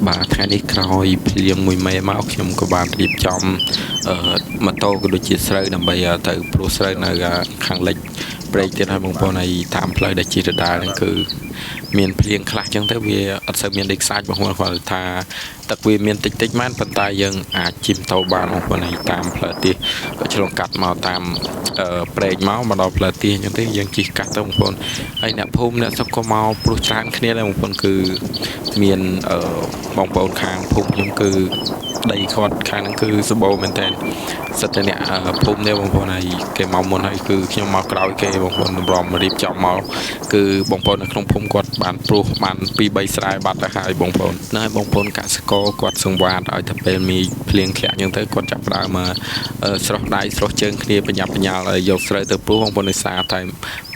បាទថ្ងៃនេះក្រោយភ្លៀងមួយមេមកខ្ញុំក៏បានរៀបចំអឺម៉ូតូក៏ដូចជាស្រូវដើម្បីទៅព្រោះស្រូវនៅខាងលិចព្រែកទៀតហើយបងប្អូនហើយតាមផ្លូវដែលជិះដដែលហ្នឹងគឺមានភ្លៀងខ្លះចឹងទៅវាអត់សូវមានដីខ្សាច់បងប្អូនគាត់ថាទឹកវាមានតិចតិចមែនប៉ុន្តែយើងអាចជិះម៉ូតូបានបងប្អូនហើយតាមផ្លូវទៀតក៏ឆ្លងកាត់មកតាមព្រែកមកមកដល់ផ្លូវទៀតអញ្ចឹងទៅយើងជិះកាត់ទៅបងប្អូនហើយអ្នកភូមិអ្នកស្រុកក៏មកព្រោះច្រើនគ្នាដែរបងប្អូនគឺមានអឺបងប្អូនខាងភូមិខ្ញុំគឺដីគាត់ខាងហ្នឹងគឺសម្បូរមែនតើសិតតែអ្នកភូមិនេះបងប្អូនហើយគេមកមុនហើយគឺខ្ញុំមកក្រោយគេបងប្អូនតម្រាំរៀបចំមកគឺបងប្អូននៅក្នុងភូមិគាត់បានព្រោះបាន2 3ស្រែបាត់ទៅហើយបងប្អូនហ្នឹងហើយបងប្អូនកសិករគាត់សង្វាតឲ្យតែពេលមានភ្លៀងធ្លាក់អញ្ចឹងទៅគាត់ចាប់ផ្ដើមមកស្រោះដៃស្រោះជើងគ្នាប្រញាប់ប្រញាល់ឲ្យយកស្រូវទៅព្រោះបងប្អូនដោយសារតែ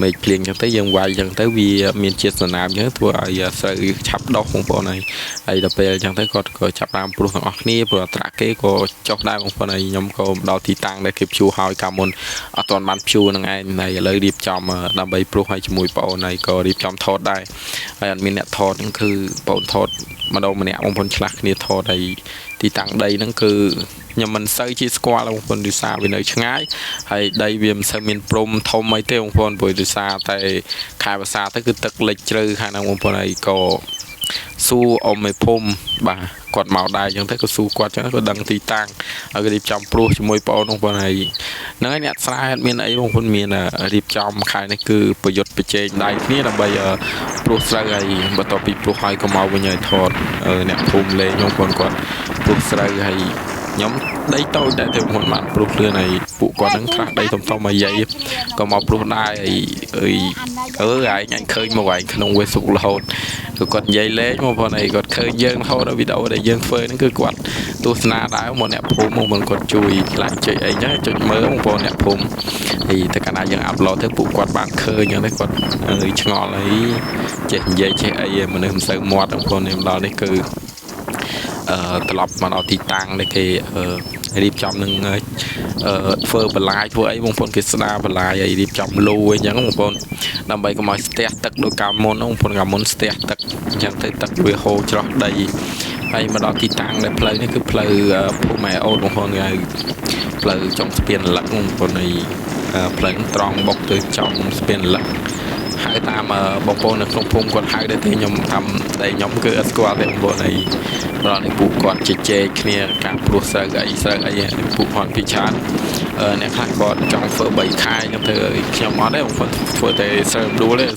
មេឃភ្លៀងអញ្ចឹងទៅយើងវាយអញ្ចឹងទៅវាមានជាតិសណ្ណាមអញ្ចឹងធ្វើឲ្យស្រូវឆាប់ដុះបងប្អូនហើយហើយដល់ពេលអញ្ចឹងទៅគាត់ក៏ចាប់ផ្ដើមព្រោះទាំងអស់គ្នាព្រោះអត្រាគេក៏ចុះដែរបងប្អូនហើយខ្ញុំក៏ដល់ទីតាំងដែលគេព្យួរហើយកាលមុនអត់ទាន់បានព្យួរនឹងឯងហើយឥឡូវរៀបចំដើម្បីព្រោះឲ្យជាមួយបងប្អូនហើយក៏រៀបចំថតដែរហើយអត់មានអ្នកថតហ្នឹងគឺបងប្អូនថតម្ដងម្នាក់បងប្អូនឆ្លាស់គ្នាថតហើយទីតាំងដីហ្នឹងគឺខ្ញុំមិនសូវជាស្គាល់បងប្អូនដោយសារវានៅឆ្ងាយហើយដីវាមិនសូវមានព្រំធំអីទេបងប្អូនព្រោះដោយសារតែខែវស្សាទៅគឺទឹកលិចជ្រៅខាងហ្នឹងបងប្អូនហើយក៏សួរអ៊ំមេភូមិបាទគាត់មកដែរអញ្ចឹងទៅក៏សួរគាត់អញ្ចឹងក៏ដឹងទីតាំងហើយក៏រៀបចំព្រោះជាមួយបងប្អូនបងប្អូនហើយហ្នឹងហើយអ្នកស្រែអត់មានអីបងប្អូនមានរៀបចំខែនេះគឺប្រយុទ្ធប្រជែងដៃគ្នាដើម្បីព្រោះស្រូវហើយបន្ទាប់ពីព្រោះហើយក៏មកវិញហើយថតអ្នកភូមិលេងបងប្អូនគាត់ព្រោះស្រូវហើយខ្ញុំដីតូចដែរទេបងប្អូនបានព្រោះលឿនហើយពួកគាត់ហ្នឹងខ្លះដីធំធំមកយាយក៏មកព្រោះដែរហើយអើយអឺឯងអញឃើញមកឯងក្នុង Facebook រហូតគឺគាត់និយាយលេងបងប្អូនហើយគាត់ឃើញយើងរហូតដល់វីដេអូដែលយើងធ្វើហ្នឹងគឺគាត់ទស្សនាដែរមកអ្នកភូមិមកគាត់ជួយ like ចុចអីចឹងចុចមើលបងប្អូនអ្នកភូមិហើយតែកាលណាយើង upload ទៅពួកគាត់បានឃើញចឹងទៅគាត់អើយឆ្ងល់អីចេះនិយាយចេះអីមនុស្សមិនសូវមាត់បងប្អូននេះដល់នេះគឺអឺត្រឡប់មកដល់ទីតាំងដែលគេរៀបចំនឹងអឺធ្វើបន្លាយធ្វើអីបងប្អូនគេស្ដារបន្លាយហើយរៀបចំលូអីចឹងបងប្អូនដើម្បីកុំឲ្យស្ទះទឹកដូចកាលមុនបងប្អូនកាលមុនស្ទះទឹកអញ្ចឹងទៅទឹកវាហូរច្រោះដីហើយមកដល់ទីតាំងដែលផ្លូវនេះគឺផ្លូវភូមិម៉ែអូតបងប្អូនគេហៅផ្លូវចុងស្ពានលឹកបងប្អូនហើយផ្លូវត្រង់បុកទៅចំស្ពានលឹកហៅតាមបងប្អូននៅក្នុងភូមិគាត់ហៅដែរទេខ្ញុំតាមតែខ្ញុំគឺអត់ស្គាល់ទេបងប្អូនហើយដល់នេះពួកគាត់ជជែកគ្នាការព្រោះស្រូវអីស្រូវអីពួកគាត់ពីច្រើនអ្នកខ្លះគាត់ចង់ធ្វើ3ខែខ្ញុំធ្វើខ្ញុំអត់ទេបងប្អូនធ្វើតែស្រូវដួលទេ។